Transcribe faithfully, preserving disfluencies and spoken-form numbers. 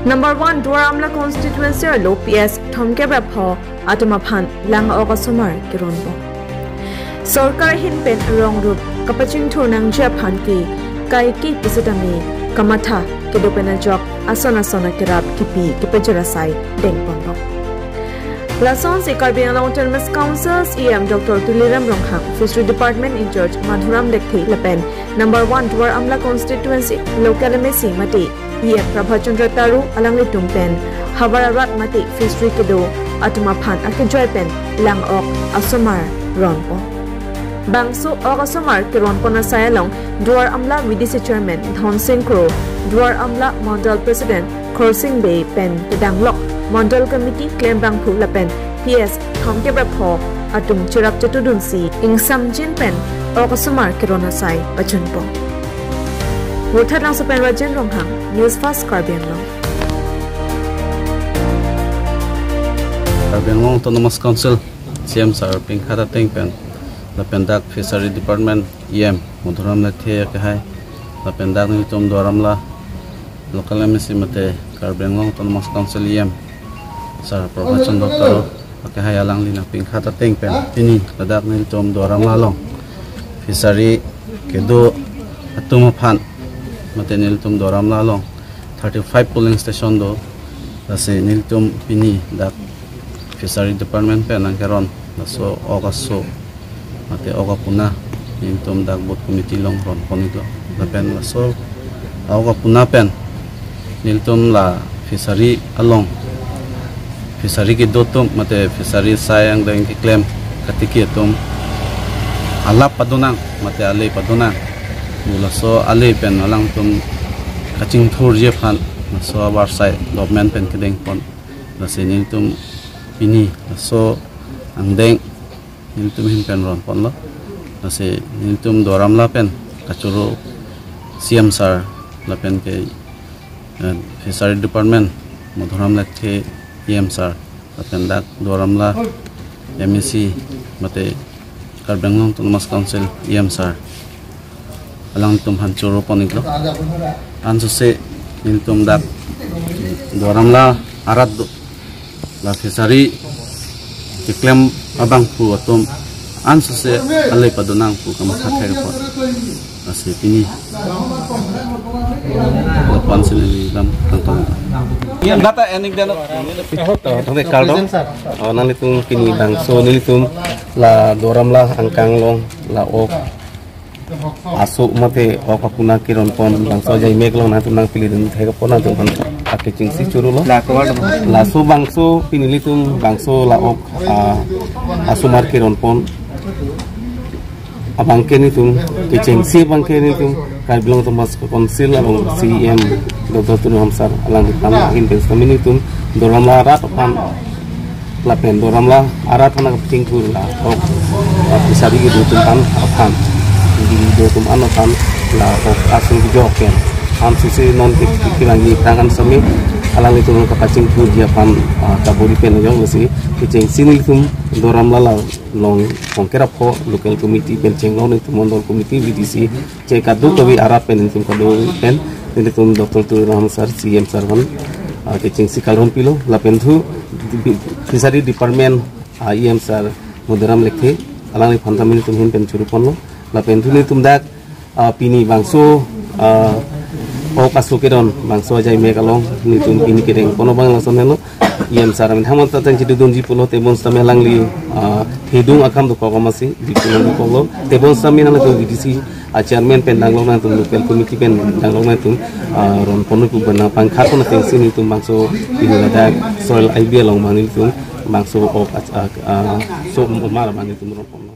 Number one Duar Amla constituency arlo P S thomkep ra pho atum aphan lang-ok asomar keronpo. Sorkar ahin pen rong rup kapachingthur nangji aphan ke kaike pusitame kamatha kedo pen ajok ason ason akerap kipi kepajor asai dengponlo. Lasonsi Karbi Anglong Autonomous Council E M Doctor Tuliram Ronghang, Fishery Department in-charge Madhuram Lekthe lapen number one Duar Amla constituency local M A C mate E M Prabhat Chandra Taro alanglitum pen havar arat mate fishery kedo atum aphan akejoi pen lang-ok asomar ronpo. Bangso ok asomar keronpon asai along Duar Amla V D C Chairman Dhonsing Kro, Duar Amla Mondol President Khorsing Bey pen kedanglok Mondol Committee klembangphu lapen P S thomkep ra pho atum cherap chetudunsi ingsamjin pen ok asomar keron asai pachunpo. Vothatlangso pen Rajen Ronghang, News Fast Karbi Anglong. Karbi Anglong Autonomous Council C M sir pingkhat ateng pen lapen dak Fishery Department E M Madhuram Lekthe akehai lapen dak nelitum Duar Amla local M A C mate Karbi Anglong Autonomous Council E M sir Prabhat Chandra Taro akehai alangli nangpingkhat ateng pen pini ladak nelitum Duar Amla along fishery kedo atum aphan mate nelitum Duar Amla along thirty-five polling station do. Lasi nelitum pini dak Fishery Department pen nangkeron laso ok aso mate ok apuna nelitum dak booth committee along ronpon-iklo. Lapen laso ok apuna pen nelitum la fishery along fishery kedo atum mate fishery asai angdeng keklem katiki atum alap padonang mate ale padonang. Pu laso ale pen alangtum kachingthurji aphan laso avarsai government pen kedengpon. Lasi nelitum pini laso angdeng nelitum ahin pen ronponlo. Lasi nelitum Duar Amla pen kachoro C M sir lapen ke, eh, Fishery Department Madhuram Lekthe E M sir lapen dak Duar Amla M A C mate Karbi Anglong Autonomous Council E M sir alangtum aphan choropon-iklo. Ansose nelitum dak Duar Amla arat do la fishery keklem abangphu atum ansose ale padonang pu kamatha thekpo. Lasi pini lapu-an si neli lam tangtong. Data enik dano. Oh, thangte kardom. Oh, nanglitum pini bangso nelitum la Duar Amla angkang along la ok aso mate ok apuna keronpon bangso ajai mek along nangtum nangpilidun thekpo, nangtum aphan akechengsi chorolo. Laso bangso pini nelitum bangso la ok, ah, asomar keronpon abangke nelitum kechengsi abangke nelitum Karbi Anglong Autonomous Council along C E M Doctor Tuliram sir alangliphan ahin pen sitame nelitum Duar Amla arat aphan lapen Duar Amla arat aphan kachingthur la ok, ah, fishery kedo atum an aphan, kedo atum an aphan la ok aso kejok pen ansose non ke, kelang ni tangan sami alanglitum kapachingthurji aphan, ah, kabor-i pen ajok lasi kechengsi nelitum Duar Amla la long thomkep ra pho local committee pen chenglok nelitum mondol committee V D C che kadokave arat pen nelitum kadokave pen nelitum Doctor Tuliram sir C E M sir aphan, ah, kechengsi kalon pilo lapen thu Fishery Department, ah, E M sir Madhuram Lekthe alangliphan tame nelitum ahin pen choroponlo lapen thu nelitum dak ah, pini bangso, ah, ok aso keron bangso ajai mek along nelitum pini kedengpon abang lason helo. E M sir amen thangnat ateng chedodunji pulo tebon sitame alangli, ah, thedung akam dokok amatsi dipulong dokoklo. Tebon sitame nangtum V D C, ah, chairman pen danglok nangtum local committee pen danglok nangtum, ah, ronpon pu bana pangkhat pon atengsi nelitum bangso pini ladak soil I B along bang nelitum bangso ok, ah, ah, so mar bang nelitum ronponlo.